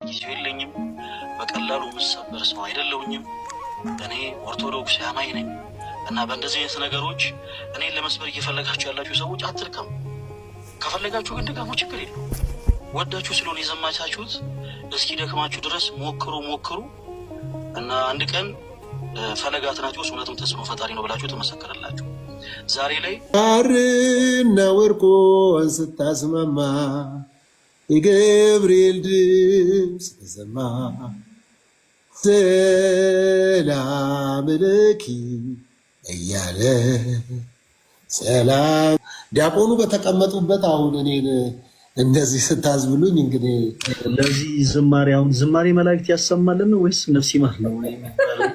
ጊዜው የለኝም። በቀላሉ የምሰበር ሰው አይደለሁኝም። እኔ ኦርቶዶክስ አማኝ ነኝ እና በእንደዚህ አይነት ነገሮች እኔን ለመስበር እየፈለጋችሁ ያላችሁ ሰዎች አትድከሙ። ከፈለጋችሁ ግን ድጋሙ ችግር የለው። ወዳችሁ ስለሆነ የዘማቻችሁት እስኪ ደክማችሁ ድረስ ሞክሩ ሞክሩ እና አንድ ቀን ፈለገ አትናቴዎስ እውነትም ተጽዕኖ ፈጣሪ ነው ብላችሁ ትመሰክራላችሁ። ዛሬ ላይ ሐርና ወርቁን ስታስማማ የገብርኤል ድምፅ ተሰማ። ሰላም ለኪ እያለ ሰላም ዲያቆኑ በተቀመጡበት አሁን እኔን እንደዚህ ስታዝብሉኝ እንግዲህ ለዚህ ዝማሬ አሁን ዝማሬ መላእክት ያሰማልን ወይስ ነፍስ ይማር ነው የሚባለው?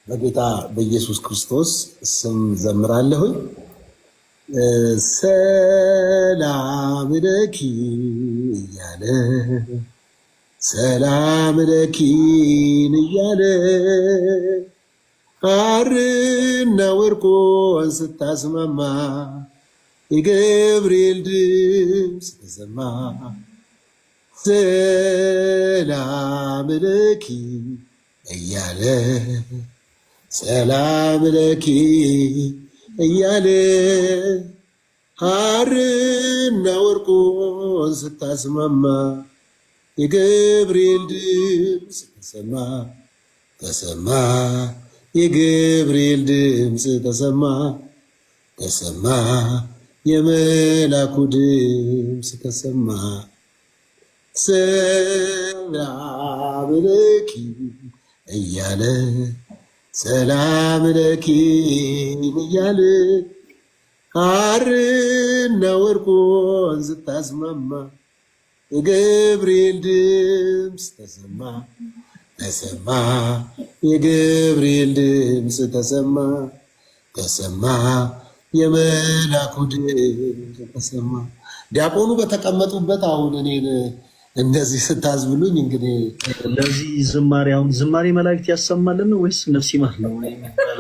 በጌታ በኢየሱስ ክርስቶስ ስም ዘምራለሁኝ። ሰላም ለኪ እያለ ሰላም ለኪን እያለ ሐርና ወርቁን ስታስማማ የገብርኤል ድምፅ ተሰማ። ሰላም ለኪ እያለ ሰላም ለኪ እያለ ሐርና ወርቁን ስታስማማ የገብርኤል ድምፅ ተሰማ ተሰማ የገብርኤል ድምፅ ተሰማ ተሰማ የመላኩ ድምፅ ተሰማ። ሰላም ለኪ እያለ ሰላም ለኪ እያለ ሐርና ወርቁን ስታስማማ የገብርኤል ድምፅ ተሰማ ተሰማ የገብርኤል ድምፅ ተሰማ ተሰማ የመላኩ ድምፅ ተሰማ። ዲያቆኑ በተቀመጡበት አሁን እኔን እንደዚህ ስታዝብሉኝ እንግዲህ ለዚህ ዝማሬ አሁን ዝማሬ መላእክት ያሰማልን ወይስ ነፍስ ይማር ነው የሚባለው?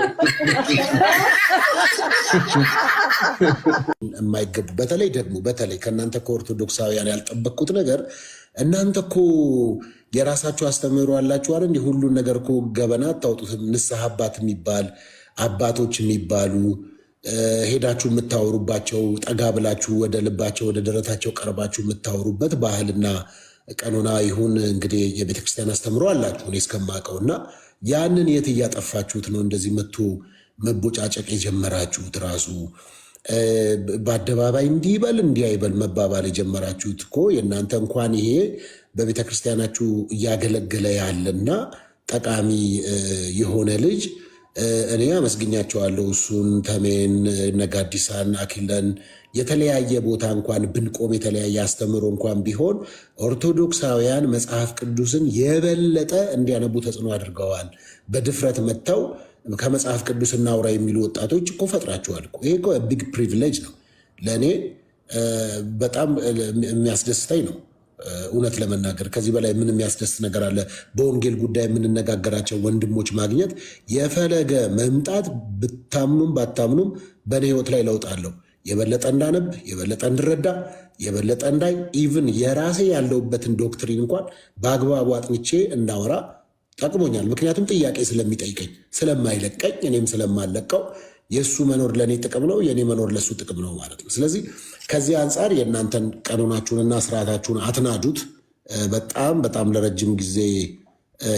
የማይገቡ በተለይ ደግሞ በተለይ ከእናንተ ከኦርቶዶክሳውያን ያልጠበቅኩት ነገር እናንተ እኮ የራሳችሁ አስተምህሮ አላችሁ አይደል? እንዲህ ሁሉን ነገር እኮ ገበና አታውጡትም። ንስሐ አባት የሚባል አባቶች የሚባሉ ሄዳችሁ የምታወሩባቸው ጠጋ ብላችሁ ወደ ልባቸው ወደ ደረታቸው ቀርባችሁ የምታወሩበት ባህልና ቀኖና ይሁን እንግዲህ የቤተክርስቲያን አስተምህሮ አላችሁ እኔ እስከማውቀው እና ያንን የት እያጠፋችሁት ነው? እንደዚህ መቶ መቦጫጨቅ የጀመራችሁት ራሱ በአደባባይ እንዲህ ይበል እንዲህ አይበል መባባል የጀመራችሁት እኮ የእናንተ እንኳን ይሄ በቤተ ክርስቲያናችሁ እያገለገለ ያለና ጠቃሚ የሆነ ልጅ እኔ አመስግኛቸዋለሁ። እሱን ተሜን፣ ነጋዲሳን፣ አኪለን የተለያየ ቦታ እንኳን ብንቆም የተለያየ አስተምህሮ እንኳን ቢሆን ኦርቶዶክሳውያን መጽሐፍ ቅዱስን የበለጠ እንዲያነቡ ተጽዕኖ አድርገዋል። በድፍረት መጥተው ከመጽሐፍ ቅዱስ እናውራ የሚሉ ወጣቶች እኮ ፈጥራችኋል እኮ። ይሄ እኮ big privilege ነው ለእኔ በጣም የሚያስደስተኝ ነው። እውነት ለመናገር ከዚህ በላይ ምን የሚያስደስት ነገር አለ? በወንጌል ጉዳይ የምንነጋገራቸው ወንድሞች ማግኘት የፈለገ መምጣት ብታምኑም ባታምኑም በእኔ ሕይወት ላይ ለውጥ አለው። የበለጠ እንዳነብ፣ የበለጠ እንድረዳ፣ የበለጠ እንዳይ even የራሴ ያለሁበትን doctrine እንኳን በአግባቡ አጥንቼ እንዳወራ ጠቅሞኛል። ምክንያቱም ጥያቄ ስለሚጠይቀኝ ስለማይለቀኝ፣ እኔም ስለማለቀው የእሱ መኖር ለእኔ ጥቅም ነው፣ የእኔ መኖር ለእሱ ጥቅም ነው ማለት ነው። ስለዚህ ከዚህ አንጻር የእናንተን ቀኖናችሁንና ስርዓታችሁን አትናዱት። በጣም በጣም ለረጅም ጊዜ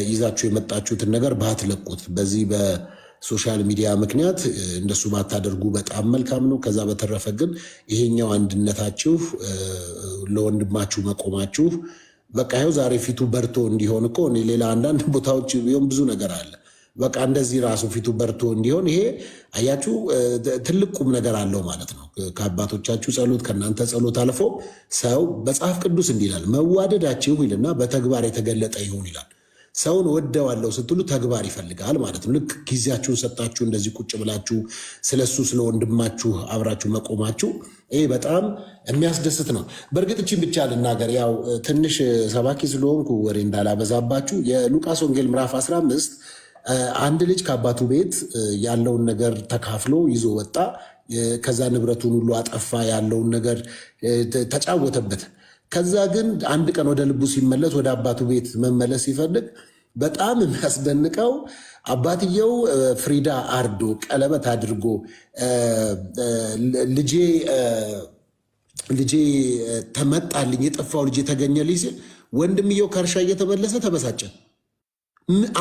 ይዛችሁ የመጣችሁትን ነገር ባትለቁት፣ በዚህ በ social media ምክንያት እንደሱ ባታደርጉ በጣም መልካም ነው። ከዛ በተረፈ ግን ይሄኛው አንድነታችሁ ለወንድማችሁ መቆማችሁ በቃ ይኸው ዛሬ ፊቱ በርቶ እንዲሆን እኮ እኔ ሌላ አንዳንድ ቦታዎች ቢሆን ብዙ ነገር አለ። በቃ እንደዚህ ራሱ ፊቱ በርቶ እንዲሆን ይሄ አያችሁ ትልቅ ቁም ነገር አለው ማለት ነው። ከአባቶቻችሁ ጸሎት፣ ከእናንተ ጸሎት አልፎ ሰው መጽሐፍ ቅዱስ እንዲህ ይላል፣ መዋደዳችሁ ይልና በተግባር የተገለጠ ይሁን ይላል። ሰውን ወደዋለሁ ስትሉ ተግባር ይፈልጋል ማለት ነው። ልክ ጊዜያችሁን ሰጣችሁ እንደዚህ ቁጭ ብላችሁ ስለሱ ስለ ወንድማችሁ አብራችሁ መቆማችሁ ይሄ በጣም የሚያስደስት ነው። በእርግጥ እቺን ብቻ ልናገር፣ ያው ትንሽ ሰባኪ ስለሆንኩ ወሬ እንዳላበዛባችሁ የሉቃስ ወንጌል ምዕራፍ 15 አንድ ልጅ ከአባቱ ቤት ያለውን ነገር ተካፍሎ ይዞ ወጣ። ከዛ ንብረቱን ሁሉ አጠፋ፣ ያለውን ነገር ተጫወተበት። ከዛ ግን አንድ ቀን ወደ ልቡ ሲመለስ፣ ወደ አባቱ ቤት መመለስ ሲፈልግ፣ በጣም የሚያስደንቀው አባትየው ፍሪዳ አርዶ፣ ቀለበት አድርጎ፣ ልጄ ልጄ ተመጣልኝ፣ የጠፋው ልጄ ተገኘልኝ ሲል ወንድምየው ከእርሻ እየተመለሰ ተበሳጨ።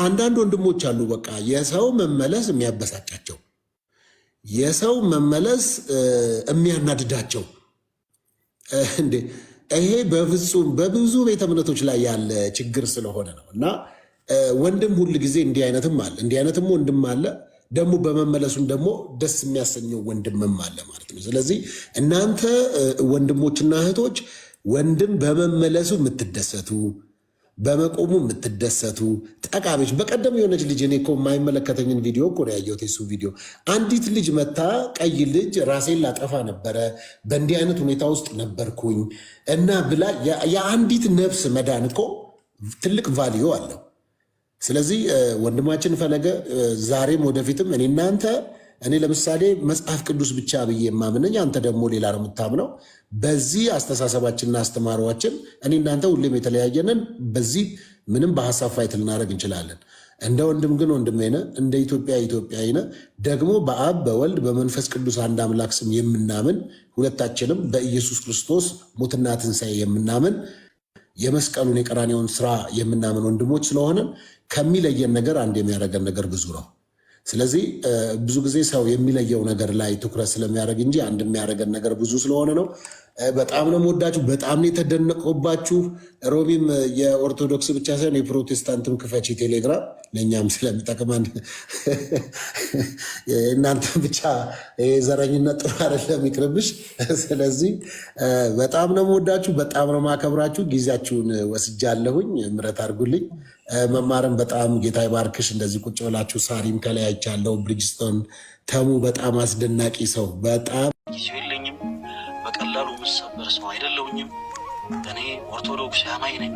አንዳንድ ወንድሞች አሉ፣ በቃ የሰው መመለስ የሚያበሳጫቸው፣ የሰው መመለስ የሚያናድዳቸው። እንዴ፣ ይሄ በፍጹም በብዙ ቤተ እምነቶች ላይ ያለ ችግር ስለሆነ ነው። እና ወንድም ሁል ጊዜ እንዲህ አይነትም አለ፣ እንዲህ አይነትም ወንድም አለ። ደግሞ በመመለሱም ደግሞ ደስ የሚያሰኘው ወንድምም አለ ማለት ነው። ስለዚህ እናንተ ወንድሞችና እህቶች፣ ወንድም በመመለሱ የምትደሰቱ፣ በመቆሙ የምትደሰቱ ጠቃሚዎች። በቀደም የሆነች ልጅ፣ እኔ እኮ የማይመለከተኝን ቪዲዮ እኮ ነው ያየሁት፣ የሱ ቪዲዮ። አንዲት ልጅ መታ፣ ቀይ ልጅ፣ ራሴን ላጠፋ ነበረ፣ በእንዲህ አይነት ሁኔታ ውስጥ ነበርኩኝ እና ብላ፣ የአንዲት ነፍስ መዳን እኮ ትልቅ value አለው። ስለዚህ ወንድማችን ፈለገ፣ ዛሬም ወደፊትም እኔ እናንተ፣ እኔ ለምሳሌ መጽሐፍ ቅዱስ ብቻ ብዬ የማምነኝ፣ አንተ ደግሞ ሌላ ነው የምታምነው። በዚህ አስተሳሰባችንና አስተማሪዋችን እኔ እናንተ ሁሌም የተለያየንን፣ በዚህ ምንም በሀሳብ fight ልናደርግ እንችላለን። እንደ ወንድም ግን ወንድሜ ነህ፣ እንደ ኢትዮጵያ ኢትዮጵያዊ ነህ። ደግሞ በአብ፣ በወልድ፣ በመንፈስ ቅዱስ አንድ አምላክ ስም የምናምን፣ ሁለታችንም በኢየሱስ ክርስቶስ ሞትና ትንሣኤ የምናምን፣ የመስቀሉን የቀራንዮውን ስራ የምናምን ወንድሞች ስለሆንን ከሚለየን ነገር አንድ የሚያደርገን ነገር ብዙ ነው። ስለዚህ ብዙ ጊዜ ሰው የሚለየው ነገር ላይ ትኩረት ስለሚያደርግ እንጂ አንድ የሚያደርገን ነገር ብዙ ስለሆነ ነው። በጣም ነው የምወዳችሁ። በጣም ነው የተደነቀባችሁ። ሮሚም የኦርቶዶክስ ብቻ ሳይሆን የፕሮቴስታንትም ክፈቺ ቴሌግራም፣ ለእኛም ስለሚጠቅመን። እናንተ ብቻ ዘረኝነት ጥሩ አይደለም፣ ይቅርብሽ። ስለዚህ በጣም ነው የምወዳችሁ፣ በጣም ነው የማከብራችሁ። ጊዜያችሁን ወስጃለሁኝ፣ ምሕረት አድርጉልኝ። መማርም በጣም ጌታ ይባርክሽ። እንደዚህ ቁጭ ብላችሁ፣ ሳሪም ከላይ አይቻለሁ፣ ብሪጅስቶን ተሙ፣ በጣም አስደናቂ ሰው፣ በጣም ጊዜው የለኝም። በቀላሉ የምሰበር ሰው አይደለሁኝም። እኔ ኦርቶዶክስ አማኝ ነኝ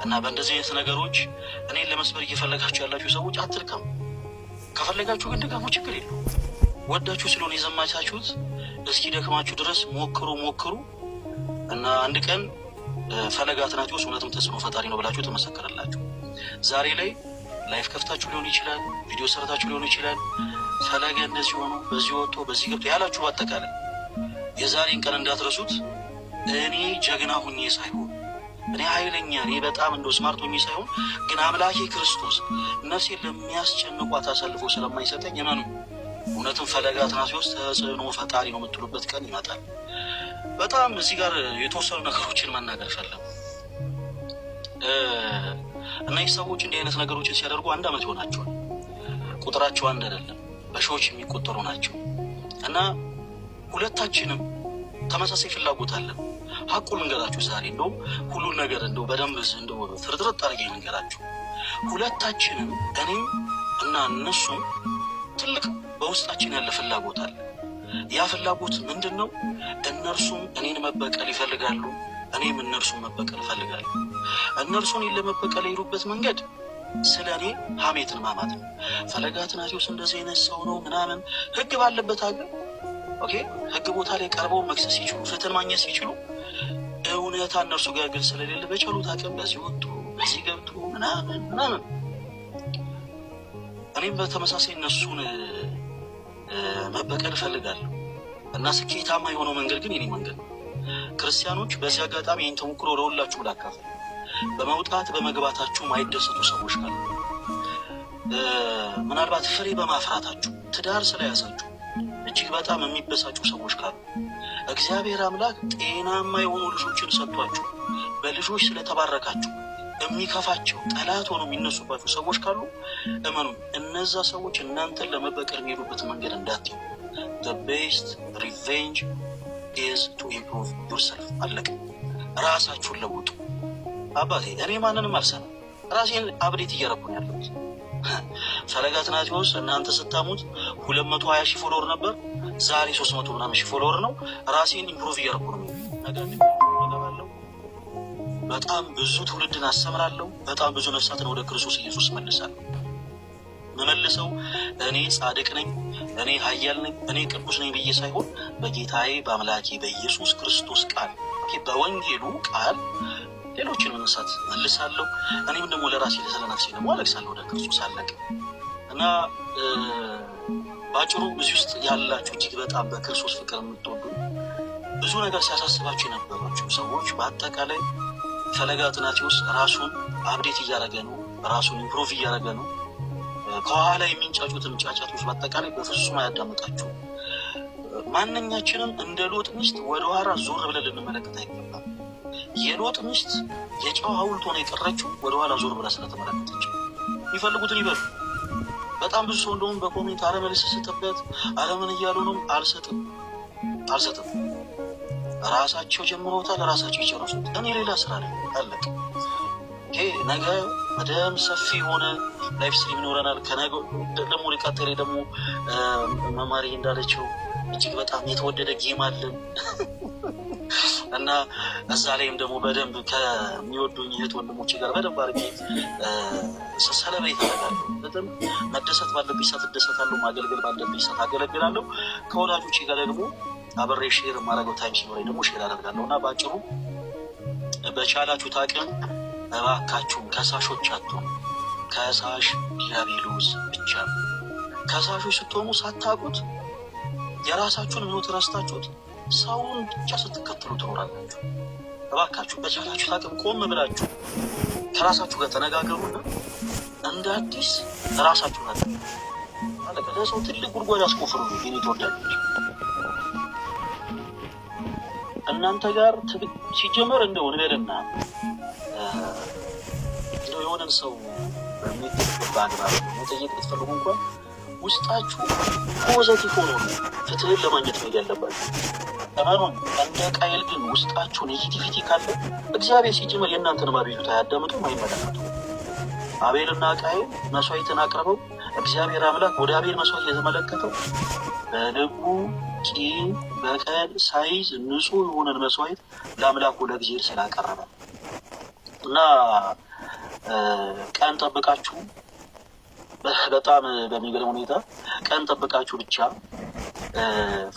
እና በእንደዚህ አይነት ነገሮች እኔን ለመስበር እየፈለጋችሁ ያላችሁ ሰዎች አትድከሙ። ከፈለጋችሁ ግን ድካሙ፣ ችግር የለውም። ወዳችሁ ስለሆነ የዘማቻችሁት እስኪ ደክማችሁ ድረስ ሞክሩ ሞክሩ እና አንድ ቀን ፈለገ አትናቴዎስ እውነትም ተጽዕኖ ፈጣሪ ነው ብላችሁ ትመሰክራላችሁ። ዛሬ ላይ live ከፍታችሁ ሊሆን ይችላል፣ ቪዲዮ ሰርታችሁ ሊሆን ይችላል። ፈለገ እንደዚህ ሆኖ፣ በዚህ ወጥቶ፣ በዚህ ገብቶ ያላችሁ፣ በአጠቃላይ የዛሬን ቀን እንዳትረሱት። እኔ ጀግና ሁኜ ሳይሆን፣ እኔ ኃይለኛ፣ እኔ በጣም እንደ smart ሁኜ ሳይሆን፣ ግን አምላኬ ክርስቶስ ነፍሴን ለሚያስጨንቋት አሳልፎ ስለማይሰጠኝ እመኑ። እውነትም ፈለገ አትናቴዎስ ተጽዕኖ ፈጣሪ ነው የምትሉበት ቀን ይመጣል። በጣም እዚህ ጋር የተወሰኑ ነገሮችን መናገር ፈለጉ። እነዚህ ሰዎች እንዲህ አይነት ነገሮችን ሲያደርጉ አንድ ዓመት ይሆናቸዋል። ቁጥራቸው አንድ አይደለም፣ በሺዎች የሚቆጠሩ ናቸው። እና ሁለታችንም ተመሳሳይ ፍላጎት አለን። ሀቁን ልንገራችሁ ዛሬ እንደውም ሁሉን ነገር እንደው በደንብ እንደው ፍርጥርጥ አድርጌ ልንገራችሁ። ሁለታችንም፣ እኔም እና እነሱም፣ ትልቅ በውስጣችን ያለ ፍላጎት አለ። ያ ፍላጎት ምንድን ነው? እነርሱም እኔን መበቀል ይፈልጋሉ፣ እኔም እነርሱን መበቀል እፈልጋለሁ። እነርሱ እኔን ለመበቀል የሄዱበት መንገድ ስለ እኔ ሀሜትን ማማት ነው። ፈለገ አትናቴዎስ እንደዚህ አይነት ሰው ነው ምናምን፣ ህግ ባለበት ሀገር፣ okay፣ ህግ ቦታ ላይ ቀርበው መክሰስ ሲችሉ፣ ፍትህን ማግኘት ሲችሉ፣ እውነታ እነርሱ ጋር ግን ስለሌለ በቻሉት አቅም በዚህ ወጡ፣ በዚህ ገብቱ ምናምን ምናምን። እኔም በተመሳሳይ እነሱን መበቀል እፈልጋለሁ እና ስኬታማ የሆነው መንገድ ግን የኔ መንገድ ነው። ክርስቲያኖች፣ በዚህ አጋጣሚ ይህን ተሞክሮ ለሁላችሁ ላካፍል። በመውጣት በመግባታችሁ ማይደሰቱ ሰዎች ካሉ፣ ምናልባት ፍሬ በማፍራታችሁ፣ ትዳር ስለያዛችሁ እጅግ በጣም የሚበሳጩ ሰዎች ካሉ፣ እግዚአብሔር አምላክ ጤናማ የሆኑ ልጆችን ሰጥቷችሁ በልጆች ስለተባረካችሁ የሚከፋቸው፣ ጠላት ሆኖ የሚነሱባችሁ ሰዎች ካሉ፣ እመኑ፣ እነዛ ሰዎች እናንተን ለመበቀል የሚሄዱበት መንገድ እንዳትዩ። The best revenge is to improve yourself። አለቀ። ራሳችሁን ለውጡ። አባቴ፣ እኔ ማንንም አልሰማም። ራሴን update እያረኩ ነው ያለሁት። ፈለገ አትናቴዎስ እናንተ ስታሙት 220,000 follower ነበር። ዛሬ 300 ምናምን ሺህ follower ነው። ራሴን improve እያረኩ ነው። ነገ እገባለሁ። በጣም ብዙ ትውልድን አስተምራለሁ። በጣም ብዙ ነፍሳትን ወደ ክርስቶስ ኢየሱስ መልሳለሁ። የምመልሰው እኔ ጻድቅ ነኝ፣ እኔ ኃያል ነኝ፣ እኔ ቅዱስ ነኝ ብዬ ሳይሆን በጌታዬ በአምላኬ በኢየሱስ ክርስቶስ ቃል፣ በወንጌሉ ቃል ሌሎችን መነሳት መልሳለሁ። እኔም ደግሞ ለራሴ ስለ ነፍሴ ደግሞ አለቅሳለሁ ወደ ክርስቶስ። አለቅ። እና በአጭሩ እዚህ ውስጥ ያላችሁ እጅግ በጣም በክርስቶስ ፍቅር የምትወዱ፣ ብዙ ነገር ሲያሳስባችሁ የነበራችሁ ሰዎች በአጠቃላይ ፈለገ አትናቴዎስ ራሱን update እያደረገ ነው። ራሱን improve እያደረገ ነው። ከኋላ የሚንጫጩትን ጫጫቶች በአጠቃላይ በፍጹም አያዳምጣቸውም። ማንኛችንም እንደ ሎጥ ሚስት ወደኋላ ዞር ብለን ልንመለከት አይገባም። የሎጥ ሚስት የጨው ሐውልት ሆነ የቀረችው ወደኋላ ዞር ብላ ስለተመለከተችው። የሚፈልጉትን ይበሉ። በጣም ብዙ ሰው እንደውም በ comment አረ መልስ ስጥበት፣ አረ ምን እያሉ ነው። አልሰጥም፣ አልሰጥም። ራሳቸው ጀምሮታል፣ ራሳቸው ይጨርሱት። እኔ ሌላ ስራ ላይ አለቅ። ይሄ ነገ በደንብ ሰፊ የሆነ live stream ይኖረናል። ከነገ ደግሞ ሊቃጠሬ ደግሞ መማሪ እንዳለችው እጅግ በጣም የተወደደ game አለን እና እዛ ላይም ደግሞ በደንብ ከሚወዱኝ እህት ወንድሞቼ ጋር በደንብ አድርጌ celebrate አደርጋለሁ። በደንብ መደሰት ባለብኝ ሰዓት እደሰታለሁ፣ ማገልገል ባለብኝ ሰዓት አገለግላለሁ። ከወዳጆቼ ጋር ደግሞ አብሬ share የማደርገው time ሲኖረኝ ደግሞ share አደርጋለሁ። እና በአጭሩ በቻላችሁት አቅም እባካችሁን ከሳሾች አትሁኑ። ከሳሽ ዲያብሎስ ብቻ ነው። ከሳሾች ስትሆኑ ሳታውቁት የራሳችሁን ሕይወት ረስታችሁት ሰውን ብቻ ስትከተሉ ትኖራላችሁ። እባካችሁ በቻላችሁት አቅም ቆም ብላችሁ ከራሳችሁ ጋር ተነጋገሩና እንደ አዲስ ራሳችሁ ናት። ለሰው ትልቅ ጉድጓድ አስቆፍሩ። የኔ ተወዳጆች፣ እናንተ ጋር ሲጀመር እንደው እንበልና እንደው የሆነን ሰው በሚገባ አግባብ መጠየቅ ብትፈልጉ እንኳን ውስጣችሁ positive ሆኖ ነው ፍትህን ለማግኘት መሄድ ያለባችሁ። እመኑን፣ እንደ ቃየል ግን ውስጣችሁ negativity ካለ እግዚአብሔር ሲጀመር የእናንተን አቤቱታ አያዳምጡም፣ አይመለከቱም። አቤልና ቃየል መስዋዕትን አቅርበው እግዚአብሔር አምላክ ወደ አቤል መስዋዕት የተመለከተው በልቡ ቂም በቀል ሳይዝ ንጹሕ የሆነን መስዋዕት ለአምላኩ ለእግዚአብሔር ስላቀረበ። እና ቀን ጠብቃችሁ፣ በጣም በሚገርም ሁኔታ ቀን ጠብቃችሁ ብቻ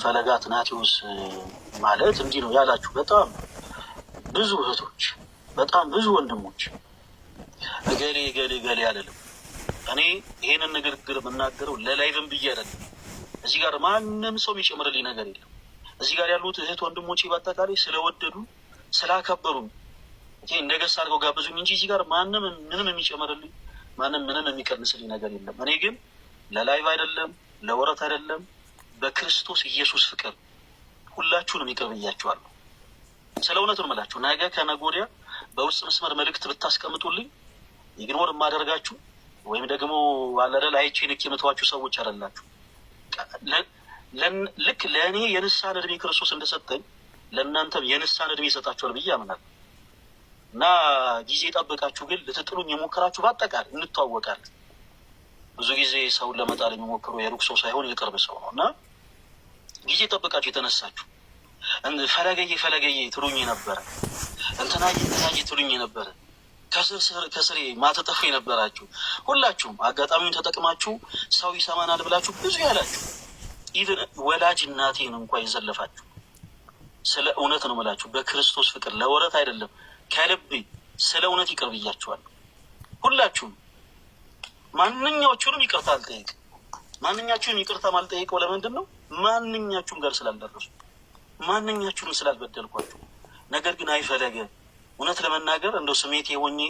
ፈለገ አትናቴዎስ ማለት እንዲህ ነው ያላችሁ በጣም ብዙ እህቶች፣ በጣም ብዙ ወንድሞች፣ እገሌ እገሌ እገሌ አይደለም። እኔ ይሄንን ንግግር የምናገረው ለ live ም ብዬ አይደለም። እዚህ ጋር ማንም ሰው የሚጨምርልኝ ነገር የለም። እዚህ ጋር ያሉት እህት ወንድሞቼ በአጠቃላይ ስለወደዱ ስላከበሩ እንደ guest አድርገው ጋበዙኝ እንጂ እዚህ ጋር ማንም ምንም የሚጨምርልኝ፣ ማንም ምንም የሚቀንስልኝ ነገር የለም። እኔ ግን ለ live አይደለም፣ ለወረት አይደለም፣ በክርስቶስ ኢየሱስ ፍቅር ሁላችሁንም ይቅር ብያችኋለሁ። ስለ እውነት ነው የምላችሁ። ነገ ከነገ ወዲያ በውስጥ መስመር መልእክት ብታስቀምጡልኝ ignore የማደርጋችሁ ወይም ደግሞ አለደል አይቼ ልክ የምተዋችሁ ሰዎች አይደላችሁ። ልክ ለእኔ የንስሐን እድሜ ክርስቶስ እንደሰጠኝ ለእናንተም የንስሐን እድሜ ይሰጣችኋል ብዬ አምናለሁ። እና ጊዜ ጠብቃችሁ ግን ልትጥሉኝ የሞከራችሁ በአጠቃላይ እንተዋወቃለን። ብዙ ጊዜ ሰውን ለመጣል የሚሞክሩ የሩቅ ሰው ሳይሆን የቅርብ ሰው ነው። እና ጊዜ ጠብቃችሁ የተነሳችሁ፣ ፈለገዬ ፈለገዬ ትሉኝ ነበረ፣ እንትናዬ እንትናዬ ትሉኝ ነበረ፣ ከስሬ ማተጠፉ የነበራችሁ ሁላችሁም አጋጣሚውን ተጠቅማችሁ ሰው ይሰማናል ብላችሁ ብዙ ያላችሁ፣ even ወላጅ እናቴን እንኳ የዘለፋችሁ፣ ስለ እውነት ነው የምላችሁ፣ በክርስቶስ ፍቅር ለወረት አይደለም፣ ከልቤ ስለ እውነት ይቅር ብያችኋለሁ። ሁላችሁም ማንኛዎቹንም ይቅርታ አልጠይቅም። ማንኛችሁንም ይቅርታ ማልጠይቀው ለምንድን ነው? ማንኛችሁም ጋር ስላልደረሱ፣ ማንኛችሁንም ስላልበደልኳችሁ። ነገር ግን አይፈለገ እውነት ለመናገር እንደው ስሜቴ ሆኜ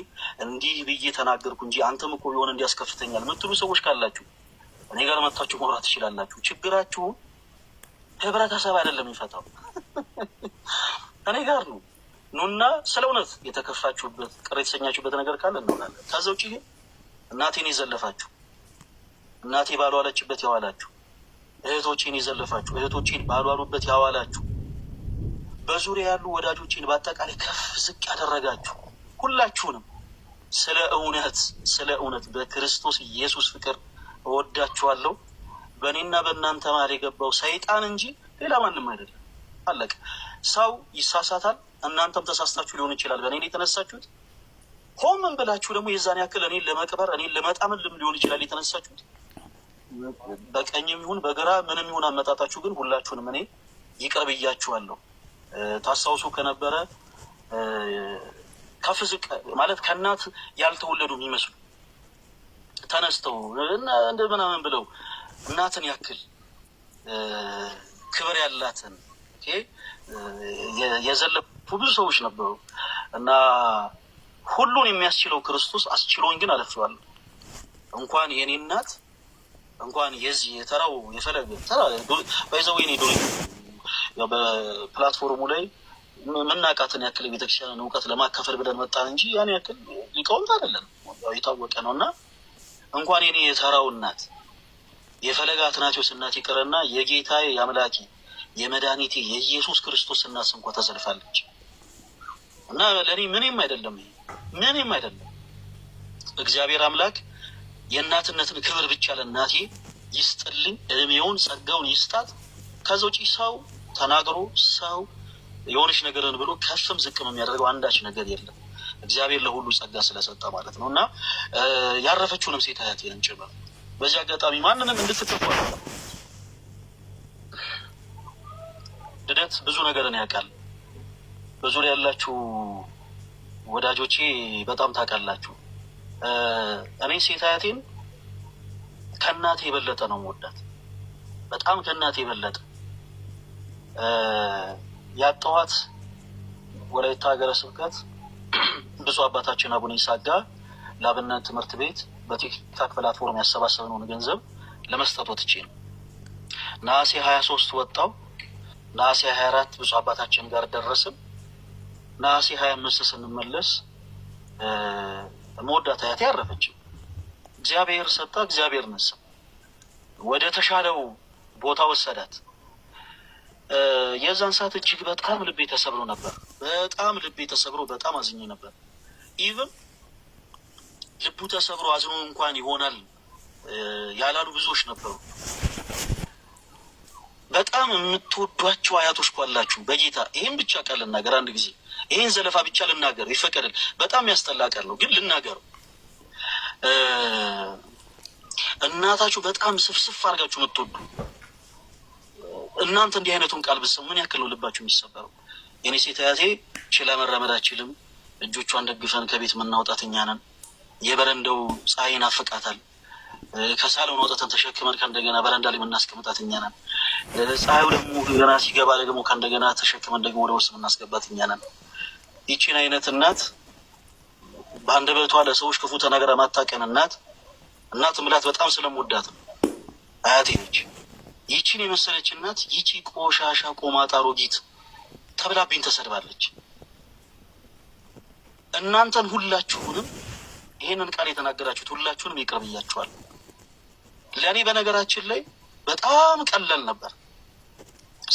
እንዲህ ብዬ ተናገርኩ እንጂ አንተም እኮ ቢሆን እንዲያስከፍተኛል የምትሉ ሰዎች ካላችሁ እኔ ጋር መታችሁ ማውራት ትችላላችሁ። ችግራችሁን ህብረተሰብ አይደለም የሚፈታው፣ እኔ ጋር ነው። ኑና ስለ እውነት የተከፋችሁበት፣ ቅር የተሰኛችሁበት ነገር ካለ እንሆናለን። ከዛ ውጭ ግን እናቴን የዘለፋችሁ፣ እናቴ ባልዋለችበት ያዋላችሁ፣ እህቶቼን የዘለፋችሁ፣ እህቶቼን ባልዋሉበት ያዋላችሁ፣ በዙሪያ ያሉ ወዳጆቼን በአጠቃላይ ከፍ ዝቅ ያደረጋችሁ ሁላችሁንም ስለ እውነት፣ ስለ እውነት በክርስቶስ ኢየሱስ ፍቅር እወዳችኋለሁ። በእኔና በእናንተ መሀል የገባው ሰይጣን እንጂ ሌላ ማንም አይደለም። አለቀ። ሰው ይሳሳታል። እናንተም ተሳስታችሁ ሊሆን ይችላል። በእኔ የተነሳችሁት ሆምን ብላችሁ ደግሞ የዛን ያክል እኔን ለመቅበር፣ እኔን ለመጣምን ሊሆን ይችላል የተነሳችሁት። በቀኝም ይሁን በግራ ምንም ይሁን አመጣጣችሁ ግን ሁላችሁንም እኔ ይቅር ብያችኋለሁ። ታስታውሱ ከነበረ ከፍ ዝቅ ማለት ከእናት ያልተወለዱ የሚመስሉ ተነስተው እንደ ምናምን ብለው እናትን ያክል ክብር ያላትን የዘለፉ ብዙ ሰዎች ነበሩ እና ሁሉን የሚያስችለው ክርስቶስ አስችሎኝ ግን አለፍዋለሁ። እንኳን የኔ እናት እንኳን የዚህ የተራው የፈለገ ተራ ባይዘው የኔ ዶሪ በ platform ኡ ላይ የምናውቃትን ያክል የቤተክርስቲያንን እውቀት ለማካፈል ብለን መጣን እንጂ ያን ያክል ሊቃውንት አይደለም፣ የታወቀ ነው። እና እንኳን የኔ የተራው እናት የፈለገ አትናቴዎስ እናት ይቅርና የጌታዬ የአምላኬ የመድኃኒቴ የኢየሱስ ክርስቶስ እናት እንኳ ተዘልፋለች። እና ለእኔ ምንም አይደለም፣ ይሄ ምንም አይደለም። እግዚአብሔር አምላክ የእናትነትን ክብር ብቻ ለእናቴ ይስጥልኝ፣ እድሜውን ጸጋውን ይስጣት። ከዛ ውጪ ሰው ተናግሮ ሰው የሆነች ነገርን ብሎ ከፍም ዝቅም የሚያደርገው አንዳች ነገር የለም። እግዚአብሔር ለሁሉ ጸጋ ስለሰጠ ማለት ነው። እና ያረፈችውንም ሴት አያቴንም ጭምር በዚህ አጋጣሚ ማንንም እንድትከፉ ልደት ብዙ ነገርን ያውቃል። በዙሪያ ያላችሁ ወዳጆቼ በጣም ታውቃላችሁ። እኔ ሴት አያቴን ከእናቴ የበለጠ ነው የምወዳት። በጣም ከእናቴ የበለጠ ያጠዋት ወላይታ ሀገረ ስብከት ብፁዕ አባታችን አቡነ ይስሐቅ ጋር ለአብነት ትምህርት ቤት በቲክታክ platform ያሰባሰብነውን ገንዘብ ለመስጠት ወጥቼ ነው። ነሐሴ 23 ወጣው። ነሐሴ 24 ብፁዕ አባታችን ጋር ደረስን። ነሐሴ 25 ስንመለስ መወዳት አያቴ አረፈችም። እግዚአብሔር ሰጠ፣ እግዚአብሔር ነሳ። ወደ ተሻለው ቦታ ወሰዳት። የዛን ሰዓት እጅግ በጣም ልቤ ተሰብሮ ነበር። በጣም ልቤ ተሰብሮ በጣም አዝኜ ነበር። Even ልቡ ተሰብሮ አዝኖ እንኳን ይሆናል ያላሉ ብዙዎች ነበሩ። በጣም የምትወዷቸው አያቶች ኳላችሁ በጌታ ይህን ብቻ ቃል ልናገር፣ አንድ ጊዜ ይህን ዘለፋ ብቻ ልናገር ይፈቀድል። በጣም ያስጠላ ቃል ነው ግን ልናገረው። እናታችሁ በጣም ስፍስፍ አድርጋችሁ የምትወዱ እናንተ እንዲህ አይነቱን ቃል ብትሰሙ ምን ያክል ነው ልባችሁ የሚሰበረው? የኔ ሴት አያቴ ችላ መራመድ አችልም። እጆቿን ደግፈን ከቤት የምናውጣት እኛ ነን። የበረንዳው ፀሐይ ይናፍቃታል። ከሳሎን ወጥተን ተሸክመን ከእንደገና በረንዳ ላይ የምናስቀምጣት እኛ ነን። ፀሐዩ ደግሞ ገና ሲገባ ደግሞ ከእንደገና ተሸክመን ደግሞ ወደ ውስጥ የምናስገባት እኛ ነን። ይቺን አይነት እናት በአንደበቷ ለሰዎች ክፉ ተናግራ ማታቀን እናት እናት ምላት በጣም ስለምወዳት ነው። አያቴ ነች። ይቺን የመሰለች እናት ይቺ ቆሻሻ ቆማጣ አሮጊት ተብላብኝ ተሰድባለች። እናንተን ሁላችሁንም ይሄንን ቃል የተናገራችሁት ሁላችሁንም ይቅር ብያችኋለሁ። ለእኔ በነገራችን ላይ በጣም ቀላል ነበር።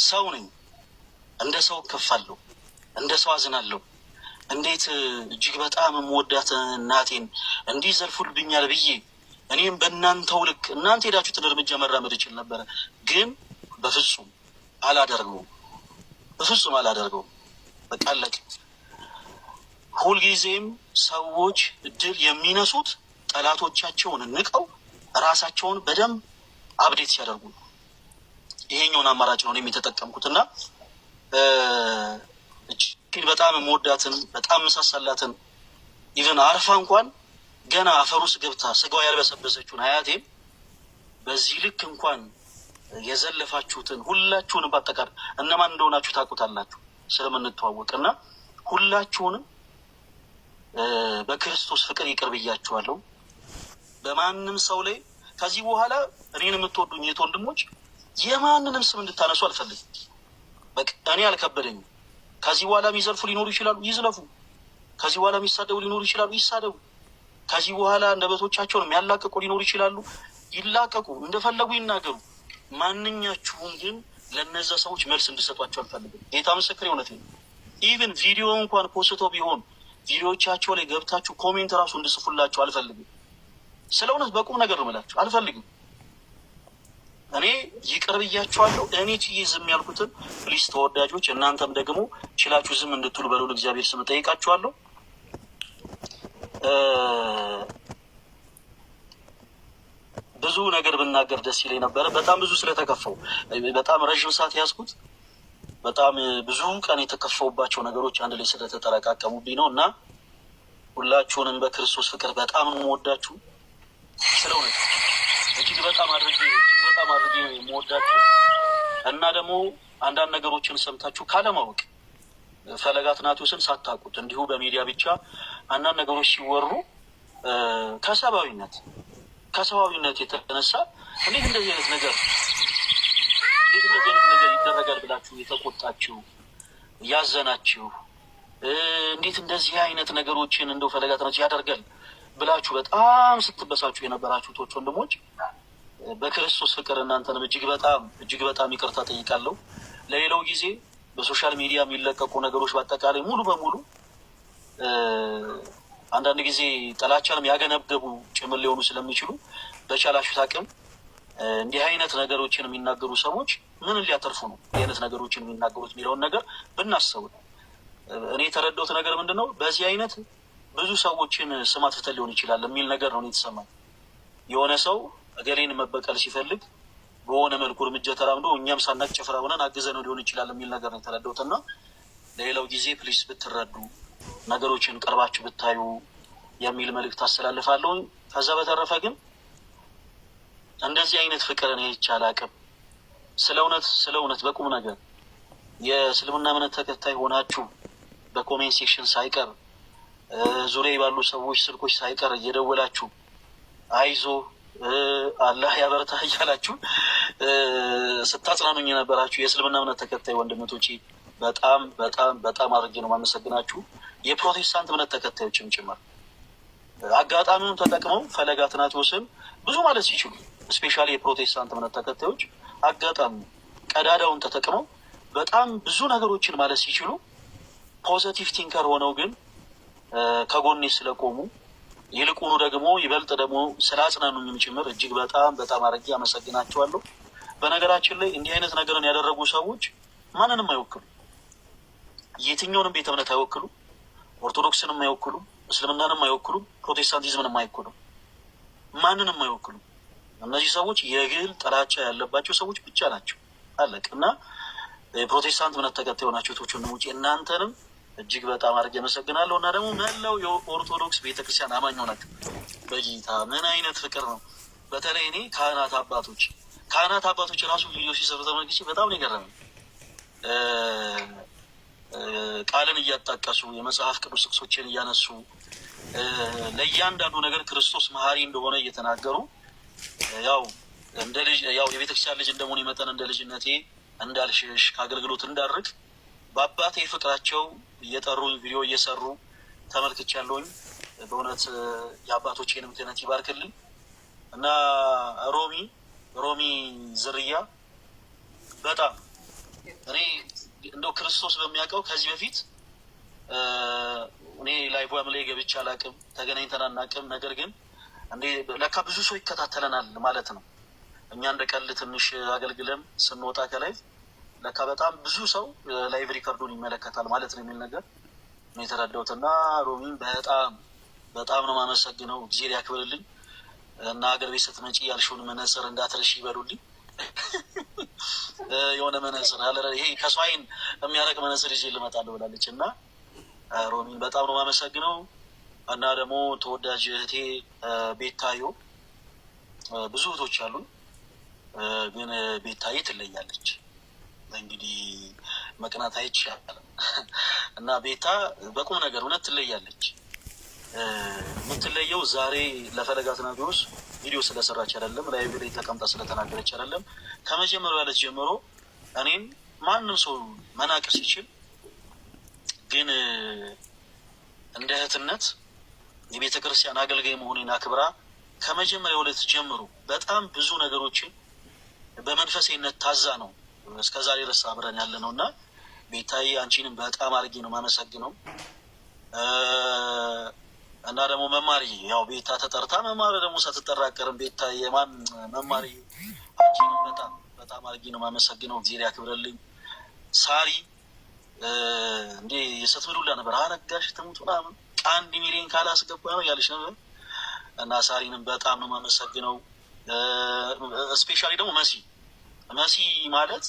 ሰው ነኝ። እንደ ሰው እከፋለሁ፣ እንደ ሰው አዝናለሁ። እንዴት እጅግ በጣም የምወዳት እናቴን እንዲህ ዘልፉልብኛል ብዬ እኔም በእናንተው ልክ እናንተ ሄዳችሁትን እርምጃ መራመድ እችል ነበረ፣ ግን በፍጹም አላደርገውም። በፍጹም አላደርገውም። በቃ አለቀ። ሁልጊዜም ሰዎች ድል የሚነሱት ጠላቶቻቸውን ንቀው ራሳቸውን በደንብ update ሲያደርጉ ነው። ይሄኛውን አማራጭ ነው እኔም የተጠቀምኩት እና እጅግ በጣም የምወዳትን በጣም ምሳሳላትን even አርፋ እንኳን ገና አፈር ውስጥ ገብታ ስጋዋ ያልበሰበሰችውን አያቴም በዚህ ልክ እንኳን የዘለፋችሁትን ሁላችሁንም በአጠቃላይ እነማን እንደሆናችሁ ታውቁታላችሁ ስለምንተዋወቅ እና ሁላችሁንም በክርስቶስ ፍቅር ይቅር ብያችኋለሁ። በማንም ሰው ላይ ከዚህ በኋላ እኔን የምትወዱኝ የት ወንድሞች የማንንም ስም እንድታነሱ አልፈልግም። በቃ እኔ አልከበደኝም። ከዚህ በኋላ የሚዘልፉ ሊኖሩ ይችላሉ፣ ይዝለፉ። ከዚህ በኋላ የሚሳደቡ ሊኖሩ ይችላሉ፣ ይሳደቡ። ከዚህ በኋላ አንደበቶቻቸውን የሚያላቅቁ ሊኖሩ ይችላሉ፣ ይላቀቁ፣ እንደፈለጉ ይናገሩ። ማንኛችሁም ግን ለነዛ ሰዎች መልስ እንድሰጧቸው አልፈልግም። ጌታ ምስክር የእውነት ነው። Even ቪዲዮ እንኳን ፖስቶ ቢሆን ቪዲዮቻቸው ላይ ገብታችሁ comment እራሱ እንድጽፉላቸው አልፈልግም። ስለ እውነት በቁም ነገር ነው የምላችሁ፣ አልፈልግም። እኔ ይቅር ብያችኋለሁ። እኔ ችዬ ዝም ያልኩትን please ተወዳጆች፣ እናንተም ደግሞ ችላችሁ ዝም እንድትሉ በልዑል እግዚአብሔር ስም እጠይቃችኋለሁ። ብዙ ነገር ብናገር ደስ ይለኝ ነበረ። በጣም ብዙ ስለተከፋው በጣም ረዥም ሰዓት ያዝኩት። በጣም ብዙ ቀን የተከፋውባቸው ነገሮች አንድ ላይ ስለተጠረቃቀሙብኝ ነው እና ሁላችሁንም በክርስቶስ ፍቅር በጣም ነው የምወዳችሁ። ስለ እውነት እጅግ በጣም አድርጌ እጅግ በጣም አድርጌ የምወዳችሁ እና ደግሞ አንዳንድ ነገሮችን ሰምታችሁ ካለማወቅ ፈለገ አትናቴዎስን ሳታውቁት እንዲሁ በሚዲያ ብቻ አንዳንድ ነገሮች ሲወሩ ከሰብአዊነት የተነሳ እንዴት እንደዚህ አይነት ነገር እንዴት እንደዚህ አይነት ነገር ይደረጋል ብላችሁ የተቆጣችሁ፣ ያዘናችሁ፣ እንዴት እንደዚህ አይነት ነገሮችን እንደው ፈለገ አትናቴዎስ ያደርጋል ብላችሁ በጣም ስትበሳችሁ የነበራችሁ እህቶች ወንድሞች፣ በክርስቶስ ፍቅር እናንተንም እጅግ በጣም እጅግ በጣም ይቅርታ ጠይቃለሁ። ለሌላው ጊዜ በ social media የሚለቀቁ ነገሮች በአጠቃላይ ሙሉ በሙሉ አንዳንድ ጊዜ ጥላቻንም ያገነገቡ ጭምር ሊሆኑ ስለሚችሉ በቻላችሁት አቅም እንዲህ አይነት ነገሮችን የሚናገሩ ሰዎች ምን ሊያተርፉ ነው እንዲህ አይነት ነገሮችን የሚናገሩት የሚለውን ነገር ብናስብ ነው። እኔ የተረዳሁት ነገር ምንድን ነው፣ በዚህ አይነት ብዙ ሰዎችን ስም አጥፍተን ሊሆን ይችላል የሚል ነገር ነው የተሰማኝ። የሆነ ሰው እገሌን መበቀል ሲፈልግ በሆነ መልኩ እርምጃ ተራምዶ እኛም ሳናቅ ጭፍራ ሆነን አግዘነው ሊሆን ይችላል የሚል ነገር ነው የተረዳሁት እና ለሌላው ጊዜ please ብትረዱ፣ ነገሮችን ቀርባችሁ ብታዩ የሚል መልእክት አስተላልፋለሁ። ከዛ በተረፈ ግን እንደዚህ አይነት ፍቅር እኔ አይቼ አላቅም። ስለ እውነት ስለ እውነት በቁም ነገር የእስልምና እምነት ተከታይ ሆናችሁ በ comment section ሳይቀር፣ ዙሪያ ባሉ ሰዎች ስልኮች ሳይቀር እየደወላችሁ አይዞ፣ አላህ ያበረታ እያላችሁ ስታጽናኑኝ የነበራችሁ የእስልምና እምነት ተከታይ ወንድሞቼ በጣም በጣም በጣም አድርጌ ነው የማመሰግናችሁ። የፕሮቴስታንት እምነት ተከታዮችም ጭምር አጋጣሚውን ተጠቅመው ፈለገ አትናቴዎስን ብዙ ማለት ሲችሉ፣ especially የፕሮቴስታንት እምነት ተከታዮች አጋጣሚ ቀዳዳውን ተጠቅመው በጣም ብዙ ነገሮችን ማለት ሲችሉ positive thinker ሆነው ግን ከጎኔ ስለቆሙ፣ ይልቁኑ ደግሞ ይበልጥ ደግሞ ስላጽናኑኝም ጭምር እጅግ በጣም በጣም አድርጌ አመሰግናቸዋለሁ። በነገራችን ላይ እንዲህ አይነት ነገርን ያደረጉ ሰዎች ማንንም አይወክሉ፣ የትኛውንም ቤተ እምነት አይወክሉ፣ ኦርቶዶክስንም አይወክሉ፣ እስልምናንም አይወክሉ፣ ፕሮቴስታንቲዝምንም አይወክሉ፣ ማንንም አይወክሉ። እነዚህ ሰዎች የግል ጥላቻ ያለባቸው ሰዎች ብቻ ናቸው። አለቅ እና የፕሮቴስታንት እምነት ተከታይ የሆናችሁ እህቶች ወንድሞቼ እናንተንም እጅግ በጣም አድርጌ አመሰግናለሁ። እና ደግሞ መላው የኦርቶዶክስ ቤተክርስቲያን አማኝ ሆናችሁ በጌታ ምን አይነት ፍቅር ነው! በተለይ እኔ ካህናት አባቶች ራሱ ቪዲዮ ሲሰሩ ተመልክቼ በጣም ነው የገረመኝ። ቃልን እያጣቀሱ፣ የመጽሐፍ ቅዱስ ጥቅሶችን እያነሱ፣ ለእያንዳንዱ ነገር ክርስቶስ መሀሪ እንደሆነ እየተናገሩ፣ ያው እንደ ልጅ፣ ያው የቤተክርስቲያን ልጅ እንደመሆኔ መጠን እንደ ልጅነቴ እንዳልሸሽ፣ ከአገልግሎት እንዳርቅ በአባቴ ፍቅራቸው እየጠሩኝ ቪዲዮ እየሰሩ ተመልክቻለሁኝ። በእውነት የአባቶቼንም ክህነት ይባርክልኝ እና ሮሚ ዝርያ በጣም እኔ እንደው ክርስቶስ በሚያውቀው ከዚህ በፊት እኔ live ላይ ገብቼ አላውቅም፣ ተገናኝተን አናውቅም። ነገር ግን እንዴ ለካ ብዙ ሰው ይከታተለናል ማለት ነው። እኛ እንደ ቀልድ ትንሽ አገልግለን ስንወጣ ከ live ለካ በጣም ብዙ ሰው live record ኡን ይመለከታል ማለት ነው የሚል ነገር ነው የተረዳሁት። እና ሮሚን በጣም በጣም ነው የማመሰግነው። እግዜር ያክብርልኝ እና ሀገር ቤት ስትመጪ ያልሽውን መነጽር እንዳትረሺ ይበሉልኝ። የሆነ መነጽር አለ፣ ይሄ ከሰው ዓይን የሚያረቅ መነጽር ይዤ ልመጣለሁ ብላለች እና ሮሚን በጣም ነው የማመሰግነው። እና ደግሞ ተወዳጅ እህቴ ቤታዮ፣ ብዙ እህቶች አሉን፣ ግን ቤታዬ ትለያለች። እንግዲህ መቅናት አይቻልም እና ቤታ በቁም ነገር እውነት ትለያለች። የምትለየው ዛሬ ለፈለገ አትናቴዎስ ቪዲዮ ስለሰራች አይደለም፣ live ላይ ተቀምጣ ስለተናገረች አይደለም። ከመጀመሪያው ዕለት ጀምሮ እኔን ማንም ሰው መናቅ ሲችል ግን እንደ እህትነት የቤተ ክርስቲያን አገልጋይ መሆኔን አክብራ ከመጀመሪያው ዕለት ጀምሮ በጣም ብዙ ነገሮችን በመንፈሳዊነት ታዛ ነው እስከ ዛሬ ድረስ አብረን ያለ ነው እና ቤታዬ አንቺንም በጣም አድርጌ ነው የማመሰግነው። እና ደግሞ መማሪ፣ ያው ቤታ ተጠርታ መማር ደግሞ ሳትጠራ አትቀርም። ቤታ የማን መማሪ፣ አንቺንም በጣም በጣም አድርጌ ነው የማመሰግነው። እግዚአብሔር ያክብረልኝ። ሳሪ እንዴ የሰትምሉላ ነበር፣ አረጋሽ ትሙት ምናምን 1 ሚሊዮን ካላስገባ ነው ያለች ነበር እና ሳሪንም በጣም ነው የማመሰግነው። Specially ደግሞ መሲ መሲ ማለት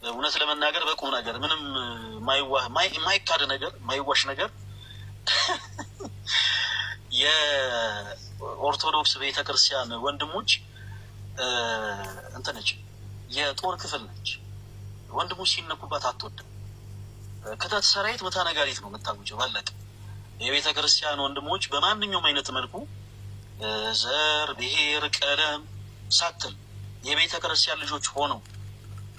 እውነት ለመናገር በቁም ነገር ምንም የማይካድ ነገር የማይዋሽ ነገር የኦርቶዶክስ ቤተክርስቲያን ወንድሞች እንትን ነች፣ የጦር ክፍል ነች። ወንድሞች ሲነኩባት አትወድም። ክተት ሰራዊት ምታ ነጋሪት ነው የምታውጀው። ባለቀ የቤተ ክርስቲያን ወንድሞች በማንኛውም አይነት መልኩ ዘር፣ ብሔር፣ ቀለም ሳትል የቤተ ክርስቲያን ልጆች ሆነው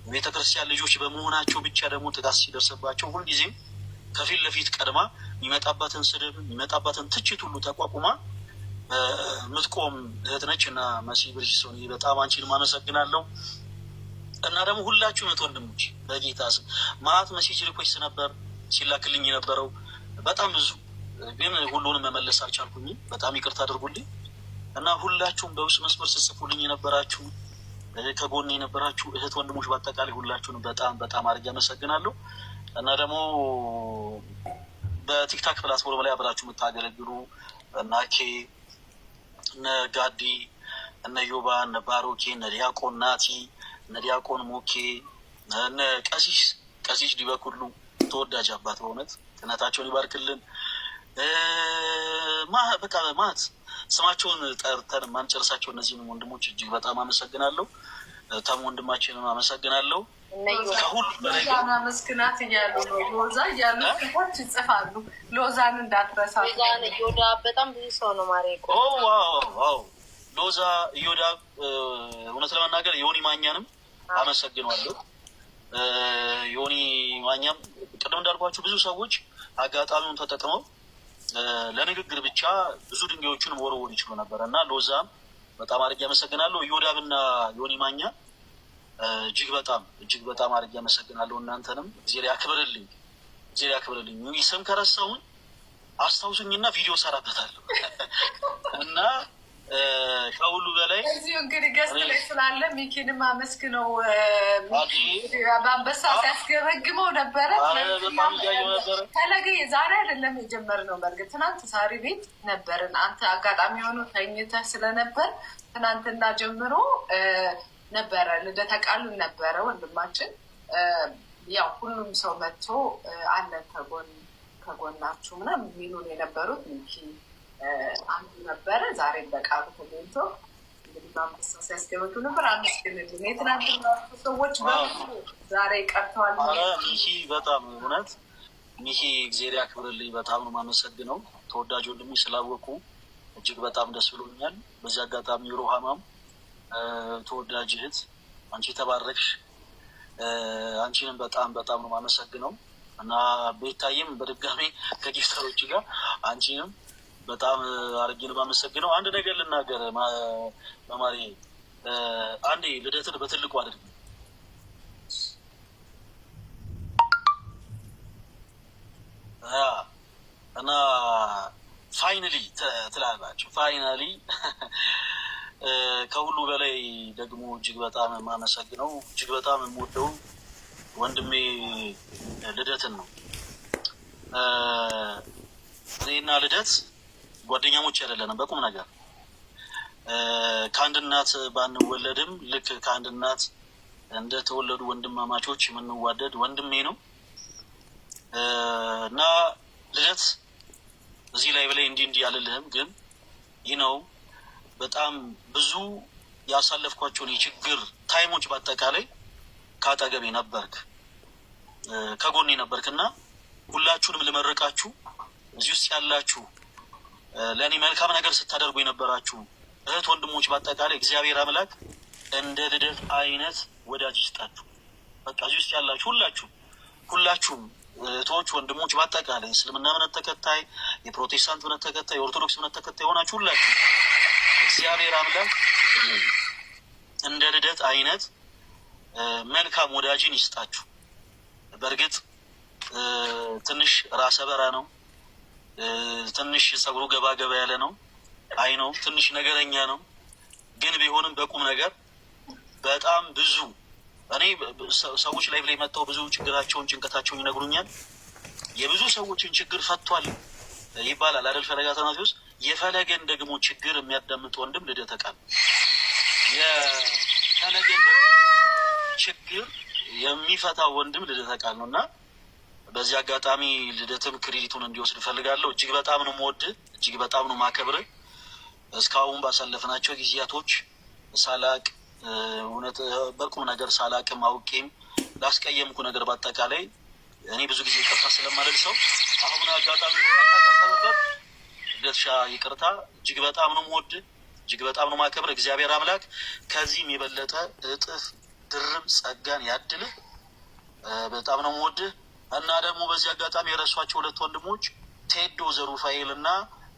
የቤተ ክርስቲያን ልጆች በመሆናቸው ብቻ ደግሞ ጥቃት ሲደርስባቸው ሁልጊዜም ከፊት ለፊት ቀድማ የሚመጣባትን ስድብ የሚመጣባትን ትችት ሁሉ ተቋቁማ የምትቆም እህት ነች እና መሲ ብርጅስቶን በጣም አንቺንም አመሰግናለሁ። እና ደግሞ ሁላችሁም እህት ወንድሞች በጌታ ስም ማአት message request ነበር ሲላክልኝ የነበረው በጣም ብዙ፣ ግን ሁሉንም መመለስ አልቻልኩኝም። በጣም ይቅርታ አድርጉልኝ። እና ሁላችሁም በውስጥ መስመር ስትጽፉልኝ የነበራችሁ ከጎን የነበራችሁ እህት ወንድሞች በአጠቃላይ ሁላችሁንም በጣም በጣም አድርጌ አመሰግናለሁ። እና ደግሞ በ TikTok platform ላይ አብራችሁ የምታገለግሉ እነ አኬ፣ እነ ጋዲ፣ እነ ዮባ፣ እነ ባሮኬ፣ እነ ዲያቆን ናቲ፣ እነ ዲያቆን ሞኬ፣ እነ ቀሲስ ቀሲስ ዲበኩሉ ተወዳጅ አባት በእውነት ቅነታቸውን ይባርክልን። በቃ ማት ስማቸውን ጠርተን ማንጨርሳቸው እነዚህንም ወንድሞች እጅግ በጣም አመሰግናለሁ። ተም ወንድማችንም አመሰግናለሁ። ከሁሉ በላይ ሎዛን አመስግናት እያሉ ነው። ሎዛ እያሉ ሰዎች ይጽፋሉ። ሎዛን እንዳትረሳ። ሎዛን እዮዳ፣ በጣም ብዙ ሰው ነው ማሬ። Wow ሎዛ እዮዳ፣ እውነት ለመናገር ዮኒ ማኛንም አመሰግነዋለሁ። ዮኒ ማኛም ቅድም እንዳልኳችሁ ብዙ ሰዎች አጋጣሚውን ተጠቅመው ለንግግር ብቻ ብዙ ድንጋዮችን መወርወር ይችሉ ነበር እና ሎዛም በጣም አድርጌ አመሰግናለሁ። እዮዳብና ዮኒ ማኛ እጅግ በጣም እጅግ በጣም አድርጌ አመሰግናለሁ። እናንተንም እግዜር ያክብርልኝ፣ እግዜር ያክብርልኝ። ስም ከረሳሁኝ አስታውሱኝና ቪዲዮ ሰራበታለሁ እና ከሁሉ በላይ እዚሁ እንግዲህ guest ላይ ስላለ ሚኪንም አመስግነው። በአንበሳ ሲያስገመግመው ነበረ። ፈለገ ዛሬ አይደለም የጀመርነው። በእርግጥ ትናንት ሳሪ ቤት ነበርን። አንተ አጋጣሚ ሆኖ ተኝተህ ስለነበር ትናንትና ጀምሮ ነበረ ልደተ ቃሉን ነበረ ወንድማችን። ያው ሁሉም ሰው መጥቶ አለን ከጎናችሁ ምናምን የሚሉን የነበሩት ሚኪ አንዱ ነበረ። ዛሬም በቃሉ ተገኝቶ እንግዲህ በአንበሳ ሲያስገበቱ ነበር። አመስግንልን። የትናንትና ሰዎች ዛሬ ቀርተዋል። ሚኪ በጣም እውነት ሚኪ እግዜር ያክብርልኝ። በጣም ነው የማመሰግነው ተወዳጅ ወንድሜ ስላወቁ እጅግ በጣም ደስ ብሎኛል። በዚህ አጋጣሚ ሩሃማም ተወዳጅ እህት አንቺ ተባረክሽ። አንቺንም በጣም በጣም ነው የማመሰግነው እና ቤታዬም በድጋሚ ከ gifter ኦች ጋር አንቺንም በጣም አድርጌ ነው የማመሰግነው። አንድ ነገር ልናገር መማሪ፣ አንዴ ልደትን በትልቁ አድርግ። እና finally ትላላችሁ። Finally ከሁሉ በላይ ደግሞ እጅግ በጣም የማመሰግነው እጅግ በጣም የምወደው ወንድሜ ልደትን ነው። እኔና ልደት ጓደኛሞች አይደለንም። በቁም ነገር ከአንድ እናት ባንወለድም ልክ ከአንድ እናት እንደተወለዱ ወንድማማቾች የምንዋደድ ወንድሜ ነው እና ልደት እዚህ ላይ በላይ እንዲህ እንዲህ አልልህም፣ ግን ይህ ነው በጣም ብዙ ያሳለፍኳቸውን የችግር time ኦች በአጠቃላይ ከአጠገቤ ነበርክ፣ ከጎኔ ነበርክ እና ሁላችሁንም ልመርቃችሁ እዚህ ውስጥ ያላችሁ ለእኔ መልካም ነገር ስታደርጉ የነበራችሁ እህት ወንድሞች በአጠቃላይ እግዚአብሔር አምላክ እንደ ልደት አይነት ወዳጅ ይስጣችሁ። በቃ እዚህ ውስጥ ያላችሁ ሁላችሁ ሁላችሁም እህቶች ወንድሞች በአጠቃላይ እስልምና እምነት ተከታይ፣ የፕሮቴስታንት እምነት ተከታይ፣ የኦርቶዶክስ እምነት ተከታይ የሆናችሁ ሁላችሁ እግዚአብሔር አምላክ እንደ ልደት አይነት መልካም ወዳጅን ይስጣችሁ። በእርግጥ ትንሽ ራሰ በራ ነው። ትንሽ ጸጉሩ ገባ ገባ ያለ ነው። አይ ነው ትንሽ ነገረኛ ነው። ግን ቢሆንም በቁም ነገር በጣም ብዙ እኔ ሰዎች ላይ ላይ መጥተው ብዙ ችግራቸውን ጭንቀታቸውን ይነግሩኛል። የብዙ ሰዎችን ችግር ፈቷል ይባላል አይደል? ፈለገ አትናቴዎስ የፈለገን ደግሞ ችግር የሚያዳምጥ ወንድም ልደተ ቃል የፈለገን ችግር የሚፈታ ወንድም ልደተ ቃል ነው እና በዚህ አጋጣሚ ልደትም credit ኡን እንዲወስድ እፈልጋለሁ። እጅግ በጣም ነው የምወድህ፣ እጅግ በጣም ነው የማከብርህ። እስካሁን ባሳለፍናቸው ጊዜያቶች ሳላቅ እውነት በቁም ነገር ሳላቅም አውቄም ላስቀየምኩ ነገር በአጠቃላይ እኔ ብዙ ጊዜ ይቅርታ ስለማልል ሰው አሁን አጋጣሚ ተጠቀምበት። ልደትሻ ይቅርታ። እጅግ በጣም ነው የምወድህ፣ እጅግ በጣም ነው የማከብርህ። እግዚአብሔር አምላክ ከዚህም የበለጠ እጥፍ ድርብ ጸጋን ያድልህ። በጣም ነው የምወድህ እና ደግሞ በዚህ አጋጣሚ የረሷቸው ሁለት ወንድሞች ቴዶ ዘሩፋኤል እና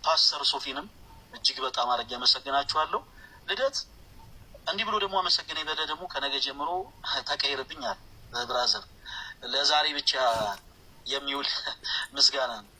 ፓስተር ሶፊንም እጅግ በጣም አድርጌ አመሰግናችኋለሁ። ልደት እንዲህ ብሎ ደግሞ አመሰግን የበለ ደግሞ ከነገ ጀምሮ ተቀይርብኛል brother። ለዛሬ ብቻ የሚውል ምስጋና ነው።